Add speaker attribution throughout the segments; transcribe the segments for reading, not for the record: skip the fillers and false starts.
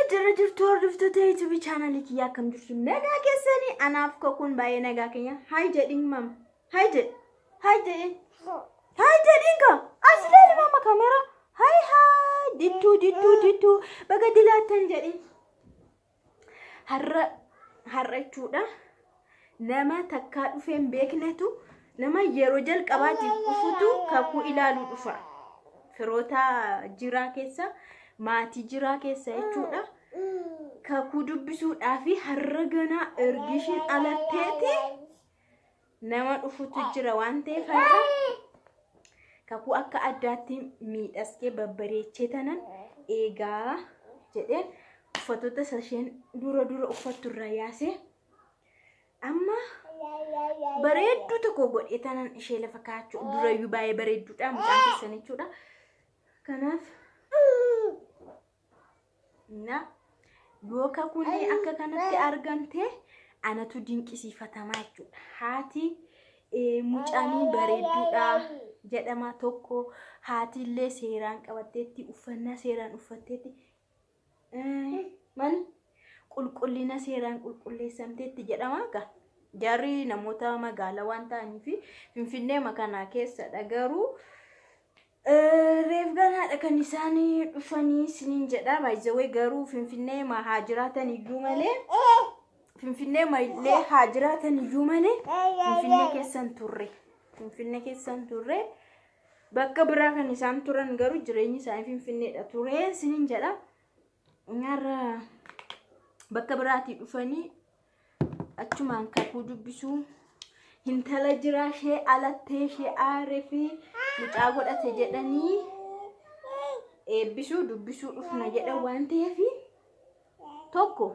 Speaker 1: Jira jirtu hordoftoota YouTube chaanalii kiyyaa akkam jirtu nagaa keessanii anaaf kokuun baay'ee nagaa keenya. Haay jedhiin mama. Haay jedhi. Haay jedhiin. Haay jedhiin ka. As ilaali mama kameera. Haay haay. Dittuu dittuu dittuu. Baga dilaattan jedhiin. Har'a har'a jechuudha. Nama takkaa dhufee hin beeknetu nama yeroo jalqabaatiif dhufutu kakuu ilaaluu dhufa. Firoota jiraa keessa maatii jiraa keessa jechuudha. Kakuu dubbisuudhaaf har'a ganaa ergi ishiin alatteeti nama dhufutu jira waan ta'eef har'a kakuu akka addaatti miidhaskee babbareechee tanan eegaa jedheen uffatoota isheen dura dura uffattu irraa yaasee amma bareedduu tokko godhee tanan ishee lafa kaachuu durayyuu baay'ee bareedduudha mucaan keessan jechuudha. Kanaaf na yoo kakuun akka kanatti argamte anatu dinqisiifatamaa jechuudha. Haati mucaanii bareedduudha jedhama tokko haati illee seeraan qabatteetti uffannaa seeraan uffatteetti maal qulqullina seeraan qulqulleessamteetti jedhama egaa. Jarri namoota magaalaa waan ta'aniif Finfinnee kana keessadha garuu reef ganaadha kan isaan dhufanii isiniin jedha. Baay'ee garuu Finfinnee haa jiraatan iyyuu malee Finfinnee illee haa jiraatan iyyuu malee Finfinnee keessan turre. Finfinnee keessan turre bakka biraa kan isaan turan garuu jireenyi isaanii Finfinneedha ture isiniin jedha. Nyaarra bakka biraatii dhufanii achumaan kakuu dubbisuu hintala jiraa ishee alattee ishee aaree fi mucaa godhate jedhanii eebbisuu dubbisuu dhufna jedhan waan ta'eef tokko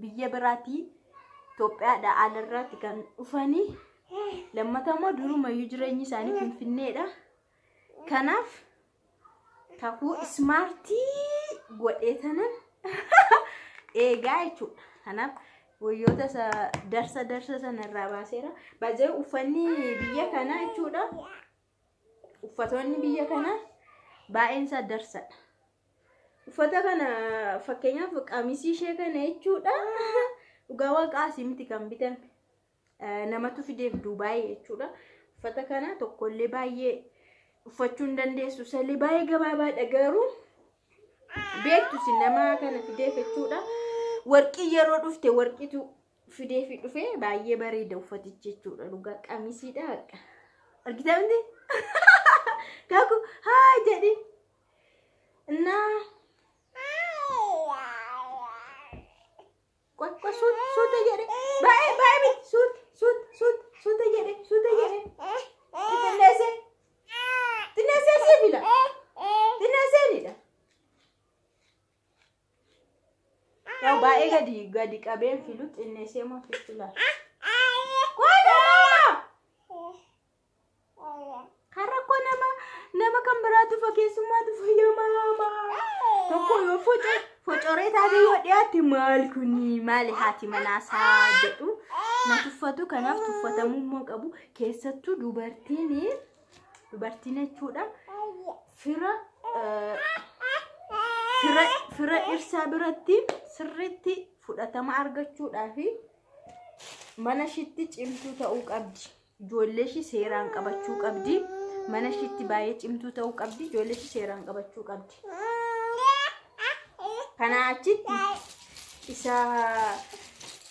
Speaker 1: biyya biraatii Itoophiyaadha alarraatti kan dhufanii lammata immoo durumayyuu jireenyi isaanii Finfinneedha. Kanaaf kakuu ismaartii godhee tanan eegaa jechuudha. Kanaaf wayyoota darsa darsa sanarraa baaseera. Baay'ee uffanni biyya kanaa jechuudha. Uffatoonni biyya kanaa baay'een isaa darsadha. Uffata kana fakkeenyaaf qamisii ishee kana jechuudha. Dhugaa waaqaa asii miti kan bitame. Namatu fideef Dubaayii jechuudha. Uffata kana tokkollee baay'ee uffachuu hin dandeessu. Sallee baay'ee gabaabaadha garuu beektu si nama kana fideef jechuudha. Warqii yeroo dhufte warqiitu fideef dhufe baay'ee bareeda uffatichi jechuudha. Dhugaa qamisiidha. Argitaa miti? Kakuu haa jedhi. Innaa qoqqo suuta jedhe. Baay'ee baay'ee miti suuta suuta suuta suuta jedhe suuta jedhe. Xinneessee xinneessee si fila. Xinneesseenidha. Yaw baay'ee gadi gadi qabeen filu xinneessee moo fila. Qoda mama. Har'a koo nama nama kan biraatu fakkeessummaatu fayyamama. Tokko yoo focoree taate yoo dhiyaatte maal kuni maali haati manaasaa jedhu na tuffatu. Kanaaf tuffatamuu immoo qabu. Keessattuu dubartiin dubartiin jechuudha fira fira fira dhirsaa biratti sirriitti fudhatama argachuudhaaf mana ishiitti cimtuu ta'uu qabdi. Ijoollee ishii seeraan qabachuu qabdi. Mana ishiitti baay'ee cimtuu ta'uu qabdi. Ijoollee ishii seeraan qabachuu qabdi. Kanaa achitti isa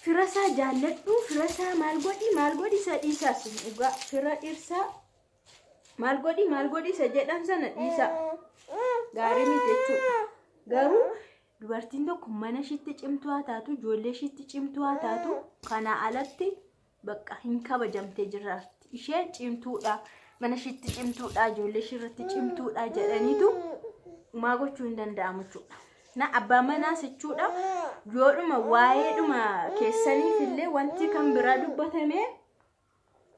Speaker 1: fira isaa jaalladhu, fira isaa maal godhi maal godhi isa dhiisaas dhugaa fira dhirsaa maal godhi maal godhi isa jedhan sana dhiisa. Gaarii miti jechuudha. Garuu dubartiin tokko mana ishiitti cimtuu haa taatu, ijoollee ishiitti cimtuu haa taatu, kanaa alatti bakka hin kabajamtee jiraatti. Isheen cimtuudha, mana ishiitti cimtuudha, ijoollee ishii irratti cimtuudha jedhaniitu maa gochuu hin danda'amu jechuudha. Na abbaa manaas jechuudha yoodhuma waa'eedhuma keessaniif illee wanti kan biraa dubbatame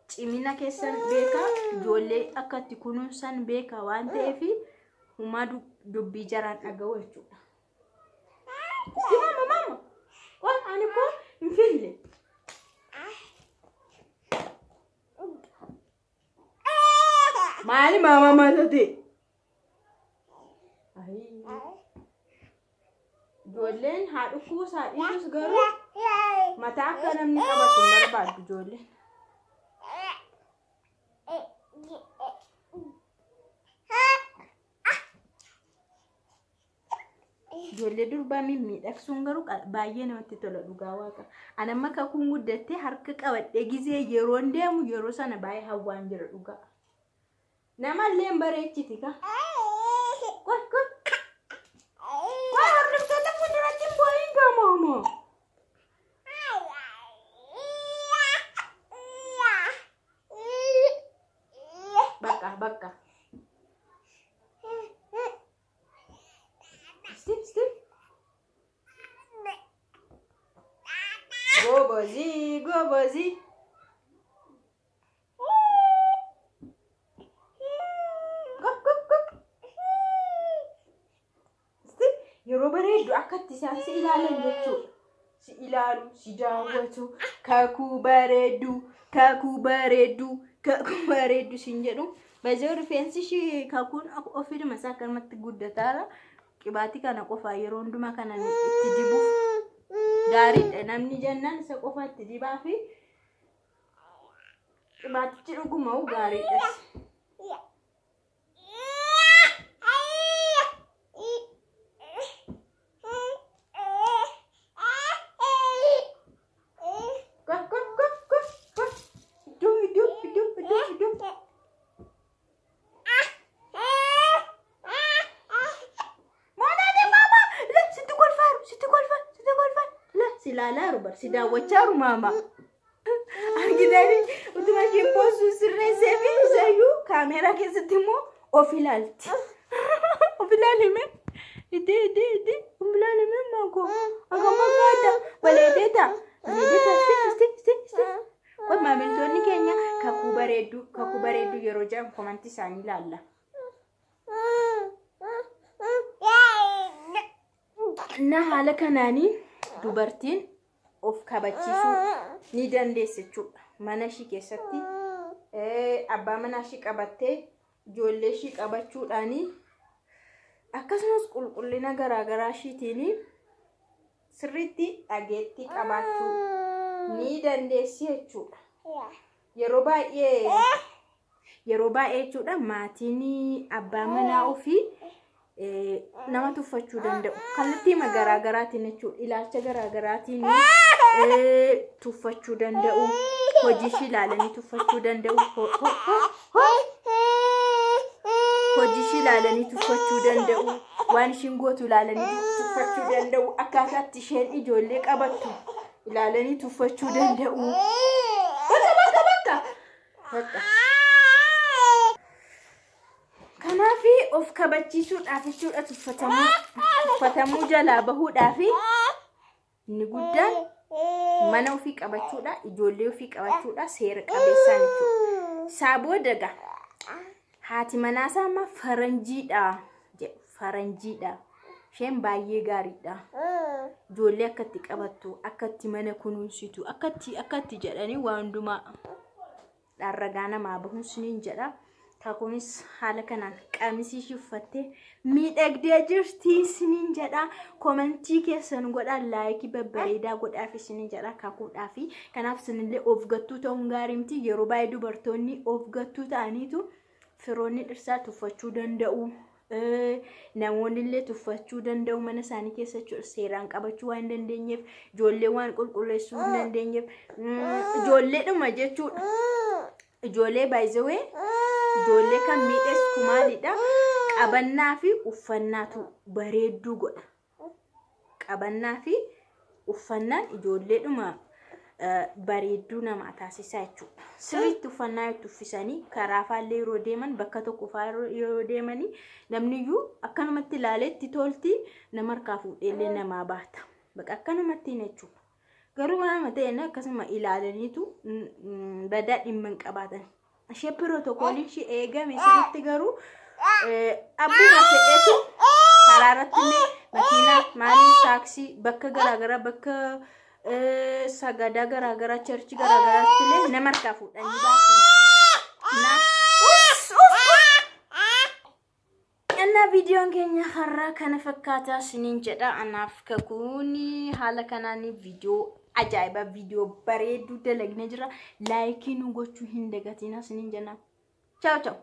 Speaker 1: cimina keessan beeka, ijoollee akka itti kunuunsan beeka waan ta'eef humaa dubbii jaraan dhaga'u jechuudha. Isti mama mama qoy ani koo hin fille. Maali mama maal ta'e? Ijoolleen haa dhukkubuus haa dhiisus garuu mataa akka namni qabatu hin barbaaddu ijoolleen. Ijoollee durbaa mimmiidhagsuun garuu baay'ee namatti tola dhugaa waaqa. Ani amma kakuun guddattee harka qabadhee gizee yeroon deemu yeroo sana baay'ee hawwaan jira dhugaa. Namallee hin bareechiti ka. Qoy qoy. Qoy hordoftoota fuulduratti hin boo'in gamoomoo. Bakka bakka. Stip stip. Gobozi gobozi. Go go go. Stip. Yeroo bareeddu akkatti isaan si ilaalan jechuudha. Si ilaalu, si daawwatu, kakuu bareeddu, kakuu bareeddu, kakuu bareeddu siin jedhu. Bazee rifeensi ishii kakuun ofiidhuma isaa akkanumatti guddataara. Qibaatii kana qofaa yeroo hundumaa kana itti dibuuf gaariidha. Namni jennaan isa qofa itti dibaa fi qibaatichi dhuguma gaariidhas. Go go go go go. Iddoo iddoo iddoo iddoo iddoo. Si ilaalaa bar si daawwachaa jiru maama. Argitanii utuma isheen boosuu sirreessee fi isayyuu kaameeraa keessatti immoo of ilaalti. Of ilaalime. Iddee iddee iddee of ilaalime maakoo. Akkam fakkaata? Bareedee ta'a. Bareedee ta'a. Isti isti isti. Qoy maamiltoonni keenya kakuu bareedduu kakuu bareedduu yeroo jedhan komantii isaanii ilaalla. Na haala kanaanii dubartiin of kabachiisuu ni dandeessi jechuudha. Mana ishii keessatti abbaa manaa ishii qabattee ijoollee ishii qabachuudhaani akkasumas qulqullina garaagaraa ishiitiin sirriitti dhageettii qabaachuu ni dandeessi jechuudha. Yeroo baay'ee jechuudha maatiin abbaa manaa ofii nama tuffachuu danda'u. Kallattii garaagaraatiin jechuudha. Ilaalcha garaagaraatiin tuffachuu danda'u. Hojii ishii ilaalanii tuffachuu danda'u. Hojii ishii ilaalanii tuffachuu danda'u. Waan ishiin gootu ilaalanii tuffachuu danda'u. Akkaataa itti isheen ijoollee qabattu ilaalanii tuffachuu danda'u. Bakka bakka bakka. Bakka. Kanaaf of kabachiisuudhaaf jechuudha tuffatamuu jalaa bahuudhaaf inni guddaan mana ofii qabachuudha, ijoollee ofii qabachuudha, seera qabeessaan jechuudha. Isaa booda egaa haati manaasaa amma faranjiidha jedhu, faranjiidha. Isheen baay'ee gaariidha. Ijoollee akkatti qabattu, akkatti mana kunuunsitu, akkatti jedhanii waan hundumaa dharragaa namaa bahuun siniin jedha. Kakuunis haala kanaan qamisii ishii uffattee miidhagdee jirti isiniin jedha. Komentii keessan godhaa, laayikii babbareedaa godhaaf isiniin jedha kakuudhaaf. Kanaaf isinillee of gattuu ta'uun gaarii miti. Yeroo baay'ee dubartoonni of gattuu ta'aniitu firoonni dhirsaa tuffachuu danda'u. Namoonni illee tuffachuu danda'u mana isaanii keessa jechuudha. Seeraan qabachuu waan hin dandeenyeef, ijoollee waan qulqulleessuu hin dandeenyeef, ijoolleedhuma jechuudha. Ijoollee baay'ee ijoollee kan miidheessu maalidha? Qabannaa fi uffannaatu bareedduu godha. Qabannaa fi uffannaan ijoolleedhuma bareedduu namaa taasisaa jechuudha. Sirriitti uffannaa itti uffisanii karaa faallee yeroo deeman bakka tokko faa yeroo deemanii namniyyuu akkanumatti ilaalee itti tolti nama harkaa fuudheellee namaa baata. Bakka akkanumatti jechuudha. Garuu waan ta'een akkasuma ilaalaniitu badaa dhimma hin qabaatan. Ishee pirootokooliin ishee eegame sirriitti garuu abbuma fedhetu karaa irratti illee makiinaa maaliin taaksii bakka garaagaraa bakka sagadaa garaagaraa charchii garaagaraatti illee nama harkaa fuudhanii baasu. Innaa viidiyoon keenya har'aa kana fakkaataa isiniin jedha. Anaaf kakuun haala kanaan viidiyoo ajaa'ibaa, viidiyoo bareedduu dalagnee jira. Laayikii nu gochuu hin dagatinaa isiniin jenna. Chaaw chaaw.